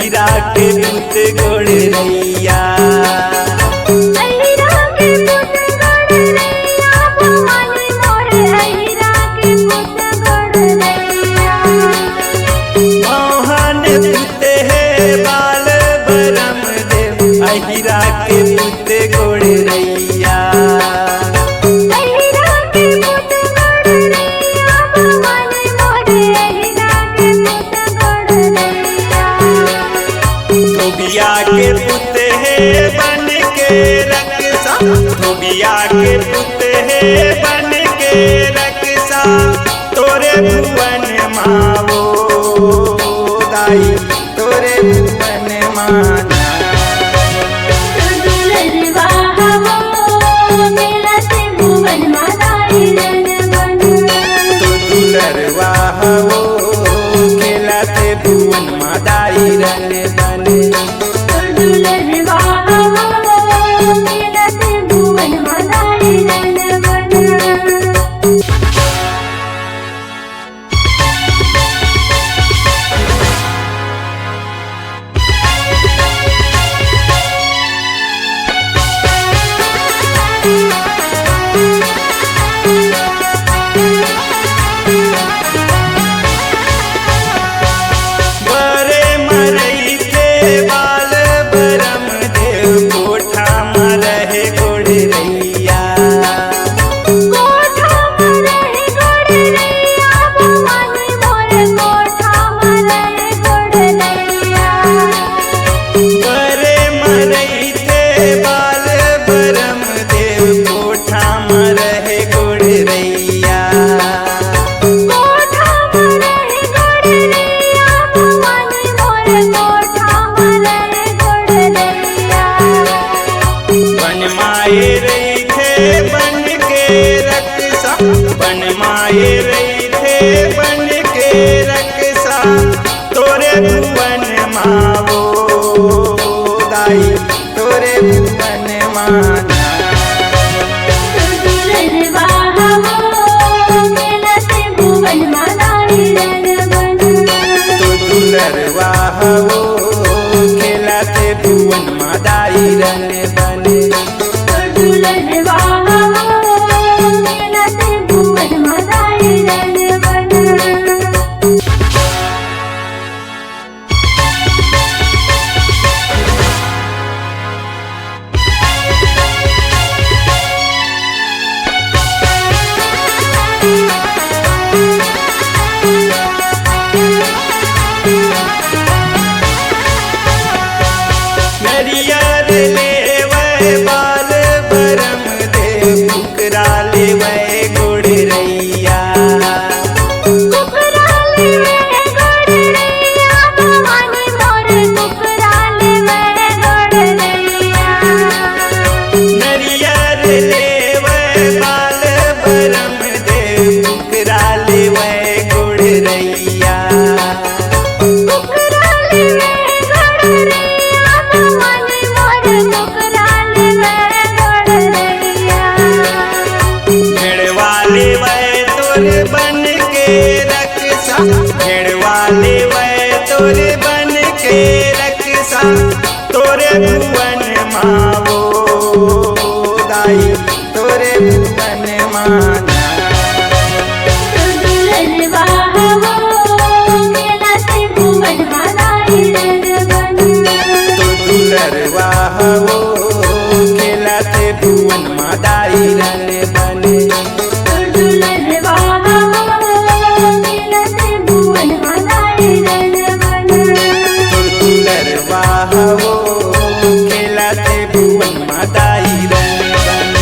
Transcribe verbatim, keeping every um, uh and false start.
अहिरा के पूत गोड़रइया। अहिरा के पूत गोड़रइया, भवानी मोर अहिरा के पूत गोड़रइया। मोहन पूत हे बाल बरम देव, अहिरा के पूत गोड़रइया। अहिरा के पूत गोड़रइया, भवानी मोर अहिरा के पूत गोड़रइया। धोबिया के पूत हे बन के रकसा, धोबिया के पूत हे बन के रकसा, तोरे भुवन मा वो दाई, तोरे भुवन मा ना। तो दुलरवा हवो, खेलत भुवन मा दाई रन बन। तो दुलरवा हवो, खेलत भुवन मा दाई रन बन। तो दुलरवा हवो, खेलत भुवन मा दाई रन बन। बरे मरई के बाल बरम देव, कोठा म रहे गोड़रइया। कोठा म रहे गोड़रइया, भवानी मोर कोठा म रहे गोड़रइया। बरे मरई के बाल बरम देव, कोठा म रहे गोड़रइया। कोठा म रहे गोड़रइया, भवानी मोर कोठा म रहे गोड़रइया। बन माए रहिथे बन के रकसा, बन माए रहिथे बन के रकसा, तोरे भुवन मा वो दाई, तोरे भुवन मा ना। तो दुलरवा हवो, खेलत भुवन मा दाई रन बन। तो दुलरवा हवो, खेलत भुवन मा दाई रन बन। तो दुलरवा हवो, खेलत भुवन मा दाई रन बन। नरियर लेवय बाल बरम देव, कुकरा लेवय गोड़रइया। कुकरा लेवय गोड़रइया, भवानी मोर कुकरा लेवय गोड़रइया। नरियर लेवय बाल बरम देव, कुकरा लेवय गोड़रइया। कुकरा लेवय गोड़रइया, भवानी मोर कुकरा लेवय गोड़रइया। भेड़वा लेवय तोर बन के रकसा, भेड़वा लेवय तोर बन के रकसा, तोरे भुवन मा वो दाई, तोरे भुवन मा ना। तो दुलरवा हवो, खेलत भुवन मा दाई रन बन। तो दुलरवा हवो, खेलत भुवन मा दाई रन बन। तो दुलरवा हवो, खेलत भुवन मा दाई रन बन। तो दुलरवा हवो, खेलत भुवन मा दाई रन बन।